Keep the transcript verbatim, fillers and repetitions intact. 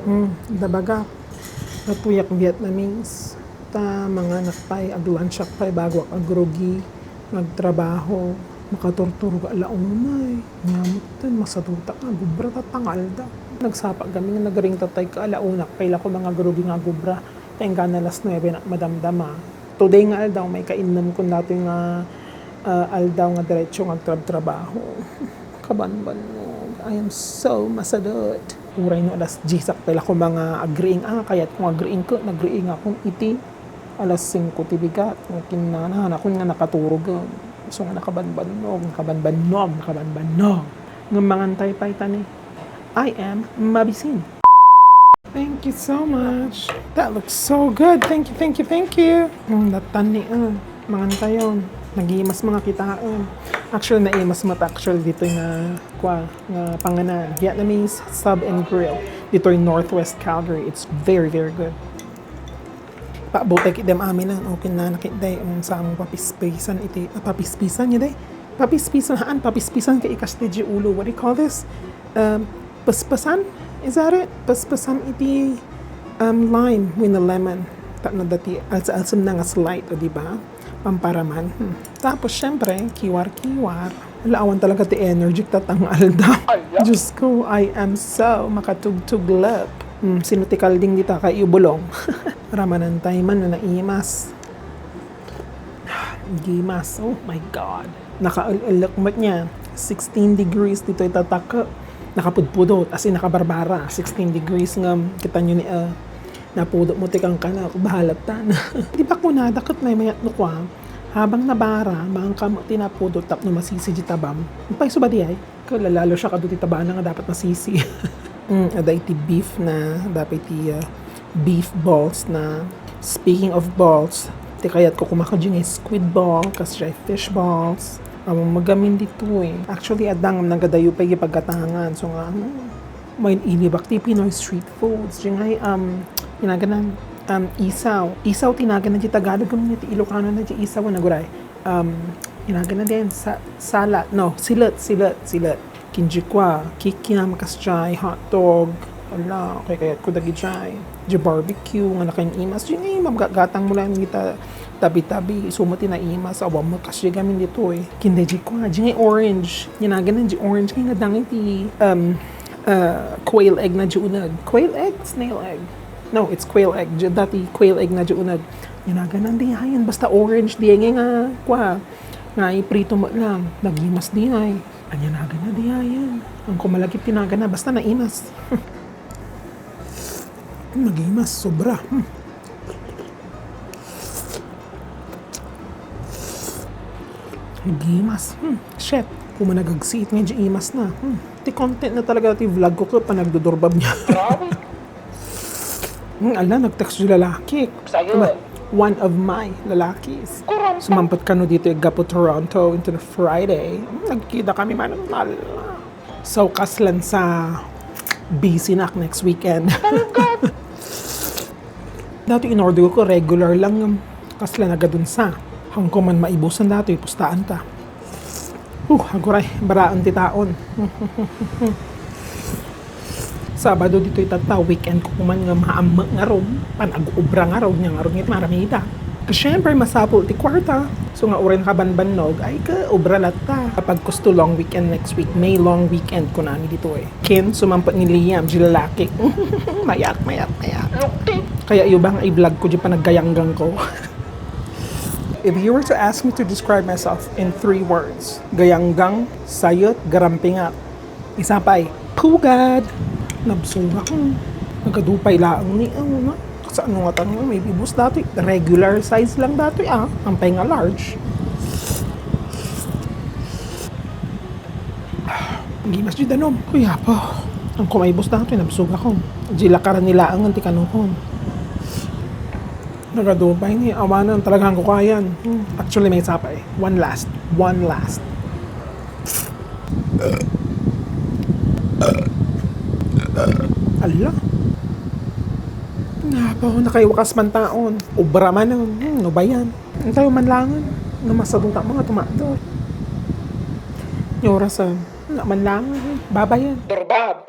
Hmm, dabagak. Natuyak Vietnamese. Ta manganak pay, aglunchak pay bago ak agrugi, agtrabaho, makaturturog a alaunay. Nyamutten, masadutak nga agubra ta tangalda. Nagsapa kami nga nagring tatay ka alaunak pay la ko mangagrugi nga agubra. Ta inggana alas nuebe nak madamdama. Today nga aldaw, maikainnem ko datoy nga, ah, aldaw nga diretso nga agtrabtrabaho. Kabanbannog. I am so masadut. Uray no alas diyes ak pay la ko mangagriing. Ah, kayat ko nga agriing ket nagriing akon iti alas singko ti bigat. Nga kinnanahan akon nga nakaturogen. So nga nakabanbannog, nakabanbannog, nakabanbannog. Ngem mangantay pay tani. I am mabisin. Thank you so much. That looks so good. Thank you, thank you, thank you. Mm, dattan ni, ah, mangan tayo. Nagimas mga kitaen. Actually, naimas mo actually dito na, kwa, nga panganan. Vietnamese Sub and Grill. Dito yung Northwest Calgary. It's very, very good. Pabutek idem amin ang okay na nakit day. Ang sa among papispisan iti, ah, papispisan niya day. Papispisan, haan, papispisan kay ikas di ulo. What do you call this? Um, paspasan? Is that it? Paspasan iti, um, lime with the lemon. Tapno dati, alsa-alsam na nga slight, o di ba? Pamparaman. Hmm. Tapos, syempre, kiwar-kiwar. Wala, awan talaga ti energy, tatangal daw. Diyos ko, I am so makatugtuglep. Hmm, sino ti kalding dita kay ibulong? Ramanan tayo man na naimas. Gimas. Oh my God. Nakaul-ulok met niya. Sixteen degrees dito itataka. Nakapudpudot. As in, nakabarbara. Sixteen degrees nga. Kita nyo ni, ah, napudot mo tikang ka na. Bahalat ta na. Di ba kunada ket may mayat no kwa? Habang nabara, maangka mo tinapudot tapno masisi di tabam. Pay subadi ay? Kala lalo siya kadu ti tabana nga dapat masisi. Mm, ada iti beef na, dapat iti, uh, beef balls na. Speaking of balls, ti kayat ko kumakadyo nga squid ball, kasjay fish balls. Amang magamin ditoy. Actually, adda nga nagadayo pay paggatangan. So nga, hmm, may inibak ti Pinoy street foods. Di nga, um, tinaganan, um, isaw. Isaw tinaganan ti Tagalog, um, ti Ilocano na ti isaw, naguray. Um, inagan na din, sa-, salad, no, silet, silet, silet. Kinjikwa, kikiam, kasjay, hotdog, ala, kay kayat ko dagijay. Di barbecue, nga nakain imas, di nga mabgatgatang mo lang ita tabi-tabi, isu mo ti naimas, awan mo kasjay gamin ditoy. Kinda jikwa, di nga orange, inagan na di orange, kay nga dangay ti, um, uh, quail egg na di unag. Quail egg? Snail egg? No, it's quail egg. Di-, dati quail egg na di unag. Inaganan di ayan. Basta orange di nga, nga, kwa, nga iprito mo lang. Nagimas di ay. Anya nagan na di ayan. Ang kumalagip tinagan na. Basta naimas. Nagimas. Sobra. Hmm. Nagimas. Hmm. Shit. Kumanagagsiit nga di imas na. Hmm. Ti content na talaga ti vlog ko, kaya panagdudurbab niya. Grabe. Hmm, ala, nag-text yung lalaki. Sa'yo. Diba? One of my lalakis. Kurang. Sumampat kano dito yung Gapo Toronto into the Friday. Hmm, nagkita kami man. Ala. So, kaslan sa busy na next weekend. Talaga? Dati in-order ko, regular lang. Kasla nagadunsa. Hangko man maibusan dati, pustaan ta. Huh, aguray, baraan ti taon. Sabado ditoy tatta, weekend ko kuman nga maammek nga rum, panag-obra nga rum, nga rum nga maramida. Siyempre, masapul ti kwarta. So nga uray nakabanbannog, ay ka, obra latta. Kapag gusto long weekend next week, may long weekend kunami ditoy. Ken, sumampat ni Liam, di lalaki. Mayak, mayak, mayak. Kaya iyo ba nga i-vlog ko di panaggayanggang ko? If you were to ask me to describe myself in three words, gayanggang, sayot, garampingat. Isa pa'y, pugad! Nabsura ko. Nagadupay laang ni, ano na? Sa ano nga tanong, may bibus dati. Regular size lang dati, ah. Ang pay nga large. Gimas di danom. Kuya po. Ang kumaibos dati, nabsura ko. Di lakaran nila ang antikanukon. Nagadupay ni, awanan talaga ang kukayan. Hmm. Actually, may isa pa eh. One last. One last. Ala. Nga pa, nakaiwakas man taon. Obra man, oh. Hmm, no ba yan? Ang tayo man langan. Nga masabuta mga tumador. Yung orasan. Nga man langan, eh. Babayan. Durbab.